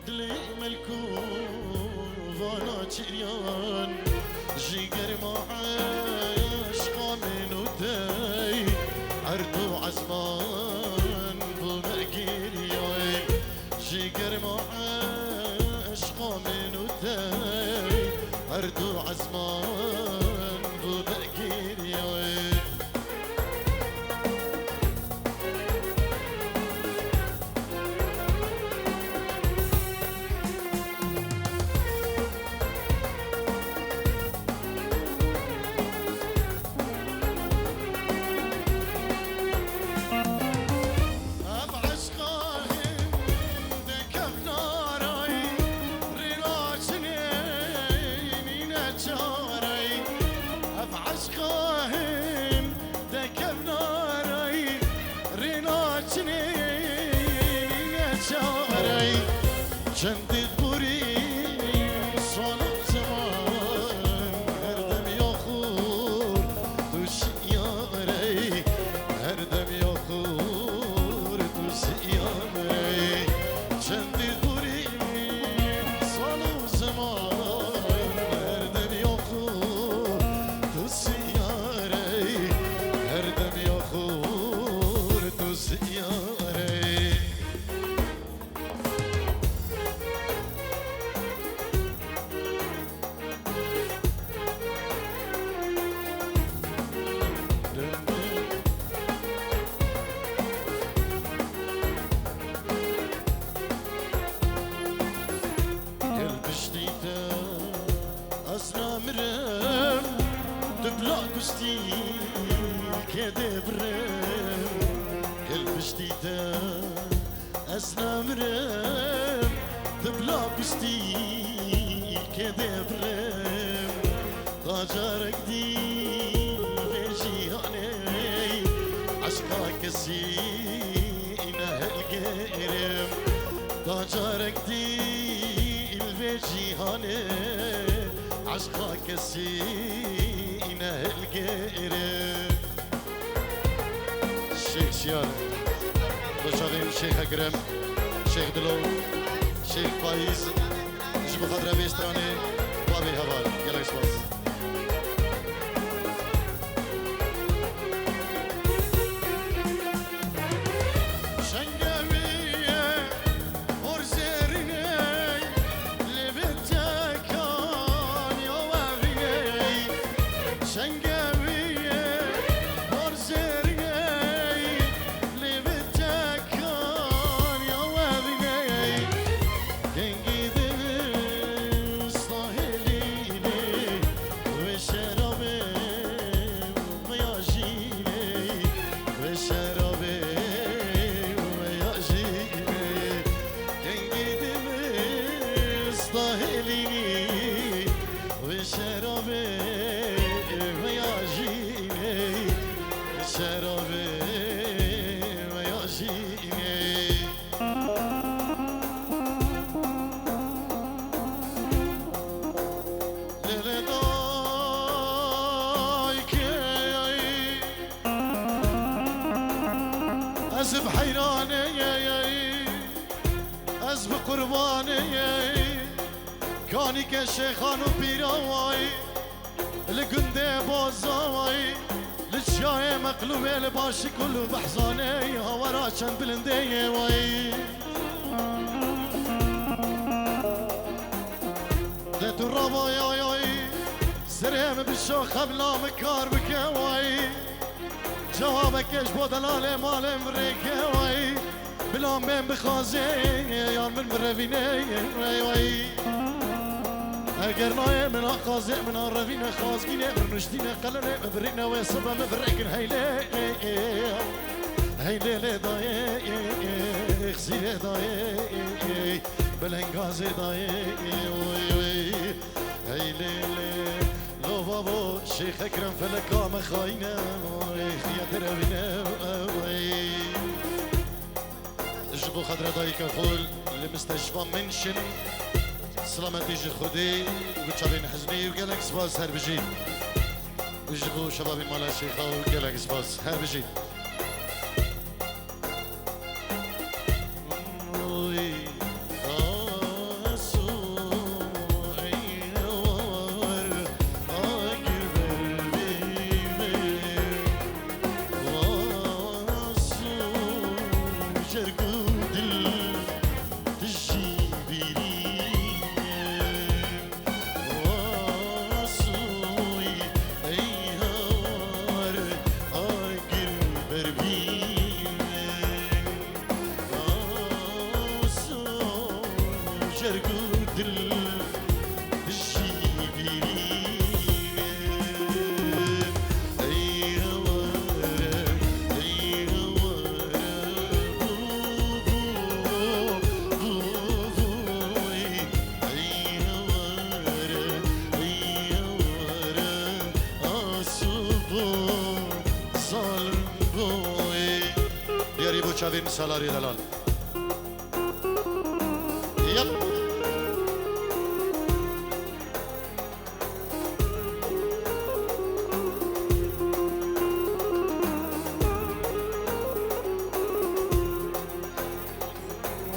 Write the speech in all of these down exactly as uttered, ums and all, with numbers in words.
Dilê melkûvana çiriyan, ji germa eşqa min û dey, erd û ezman bo me giriyay. Ji germa eşqa min û dey, erd û ezman bo me giriyay. Ev eşqa him de kevnarayî, rêna çinê nîne çareyî. Ev eşqa him de kevnarayî, rêna çinê nîne çareyî. Çendî borî sala zeman, her dem ya xurt tu şiyareyî, her dem ya xurt tu şiyareyî. Çendî borî sala zeman, her dem ya xurt tu şiyareyî, her dem ya xurt tu şiyareyî. Gel piştî te ez namirim, tu bila kustî kedê birim. Gel piştî te ez namirim, tu bila kustî kedê birim. Ta carek dî vê cîhanê eşqa kesî nehilgêrim. Ta carek dî li vê cîhanê eşqa kesî nehilgêrim. Şêx Şiyar, bi çavên Şêx Ekrem, Şêx Dilo, Şêx Faiz, ji bo xatir vê stranê, babê heval, gelek spas. Şengewî ye, hor zêrînê, lê vê tekan ya wevînê. Şengewî ye, hor zêrînê, lê vê tekan ya wevînê. Kengî dibista hêlînê, wê şerabê me ya jînê, wê şerabê me ya jînê. Kengî dibista hêlînê, wê şerabê me ya jînê, wê şerabê me ya jînê. Lê lê dayikê, ez bi heyranê, ez bi qurbanê, kanîke şêxan û pîra wayî. Li gundê Bozawayî, li çiyayê Meqlûbê, li Başikul û Behzanê, hawara çend bilindê yê wayî. De tu ravayayayî, serê min bişo xebla min kar bike wayî. Cewabeke ji bo delalê malê min rêke wayî. Bila min bixwazê, yan min birevîne, wey, wey. Eger nayê min a qazê, min a revîne, xazgînê, min nuştîne, qelenê, min birîne, wê sibe min birêkin heylê. Heylê lê dayê, xizî lê dayê, belengazê dayê, wey, wey. Heylê lê, lo babo, Şêx Ekrem feleka me xayîne, wey, xiya derevîne, wey. Ji bo xatirê dayika xwe li Misteşfa München, silametî ji Xwedê û çavên hizmê û gelek spas, her bijî. Û ji bo şebabê mala Şêxa û gelek spas, her bijî. Oy, ah. Ger ku dil ji bîrî ne. Ey heware, ey heware, bu, bu, bu, bu, ey, ey heware, ey heware, asubo, zalim bo, ey. Diyarî bo çavên salarê delal. Yep.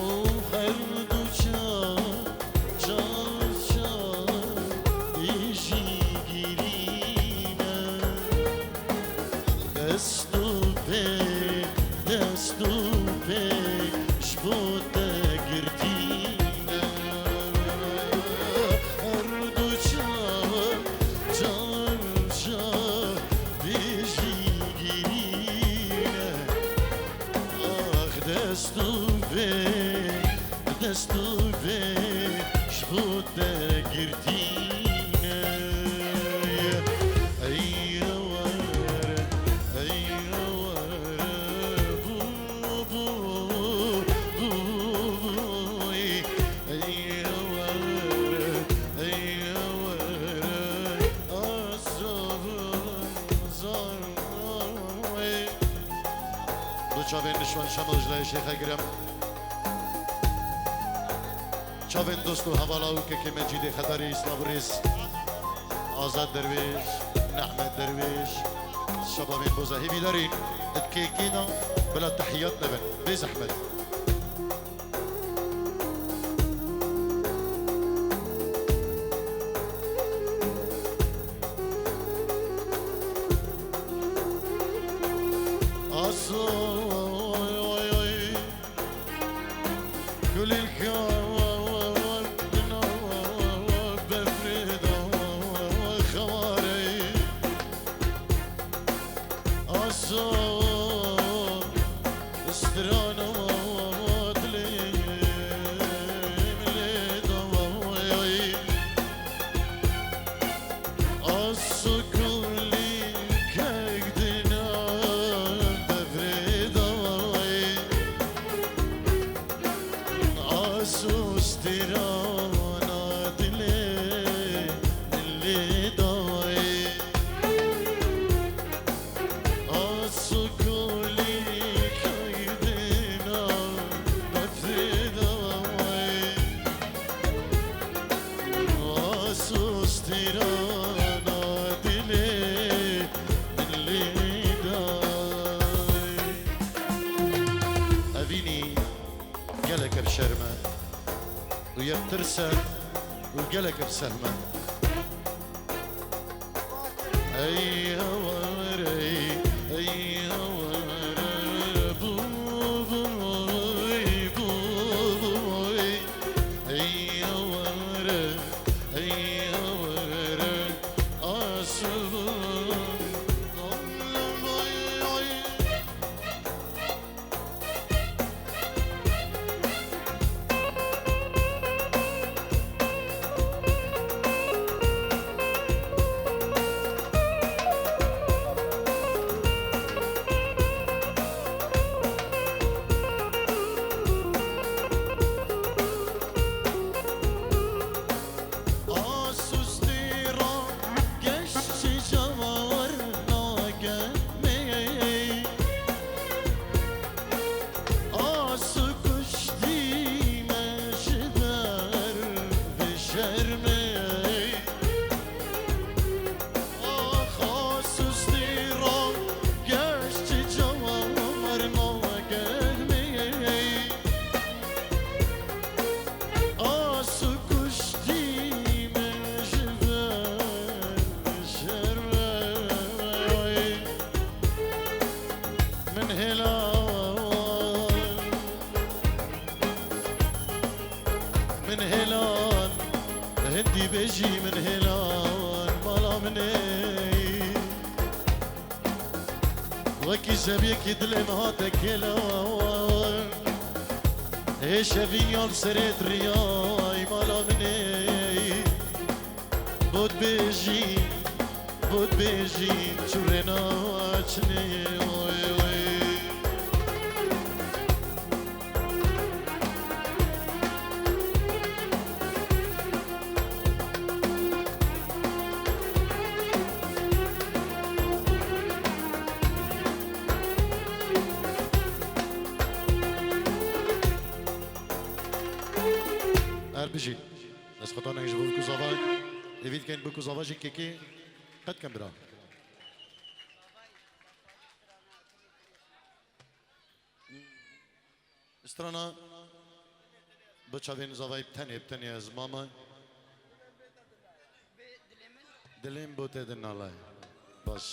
O her du çav, çav, çav, dijî girîne. Dest û pê, dest û pê ji bo te girtî ne. Her du çav, çav, çav, dijî girî ne. Ax dest û pê, dest û pê ji bo te girtî ne. Ey heware, ey heware, bu, bu, bu, bu, ey, ey heware, ey heware, azabim zar, ey. Du çavên nişvan şema ji lê şêxe girem. Çavên dost û hevala û kekê Mecîdê Xedarî, Îslam Rêz, Azad Derwêş, Nehmet Derwêş, şebabên boza hêvîdarî, di kekê de bila tehiyat nebin. Bê zehmet. Asoy, oy, oy. Kulîlka befrê da xewarê. Aso strana dilê min lê da. Aso kulîlkek dina befrê da. Aso strana dilê min lê da. Aso kulîlkek dina befrê da. Aso strana dilê min lê da. Evînî gelek ev şerm e û yek tirs e û gelek ev sehm e. Ey heware, ey heware, bu, bu, bu, bu, ey heware, ey heware, asubun, oy, oy. Asustî ra geştî cewar nake me. Asu kuştî me ji ber vê şermê. Ax, asustî ra geştî cewar nake me. Asu kuştî min ji ber şermê. Min hêlan, min hêlan, hindî bêjî min hêlan, mala min ê. Wekî şeviyekî dilê min hate kêlan. Hê şevî yan serê diriyay Mala min ê, bot bêjî, bot bêjî, çûrê naçinê, oy, oy. Her bijî. Destxwedanek ji bo Bûk û Zava. Êvî dikin Bûk û Zava jî kekê qet kin bira. Strana bi çavên zavayî bi tenê, bi tenê ez mama. Dilê min bo te dinalay. Baş.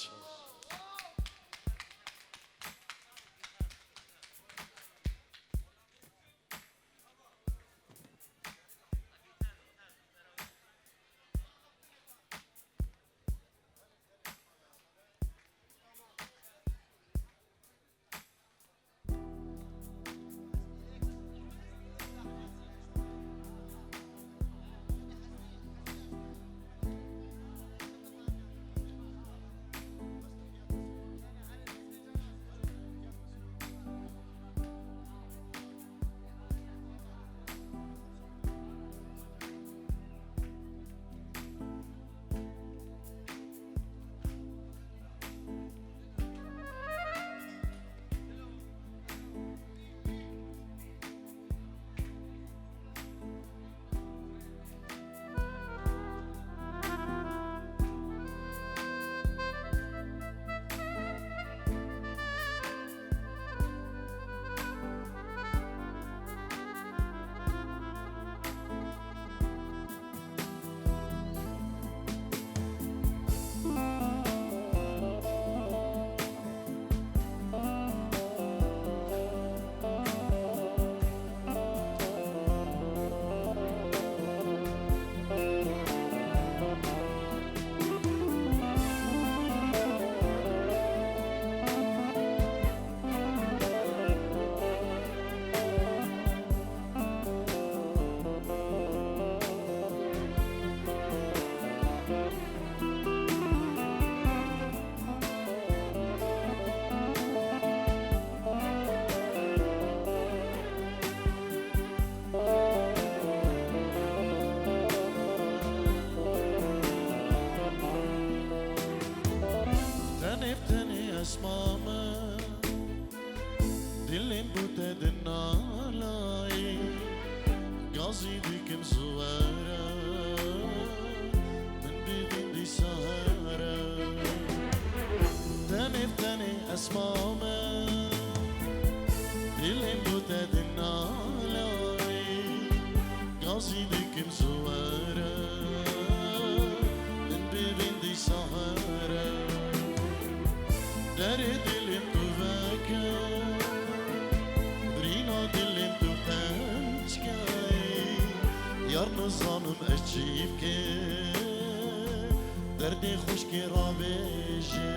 Tenê bi tenê ez mame, dilê min bo te dinalayê, gazî dikim ji we re, min bibîn dîsa here. Tenê bi tenê ez mame, dilê min bo te dinalayê, gazî dikim ji we re, min bibîn dîsa here. Derê dilê min tu veke, birîna dilê min tu qenc keyî, yar nizanim ez çi bike, derdê xwişkê rabêje.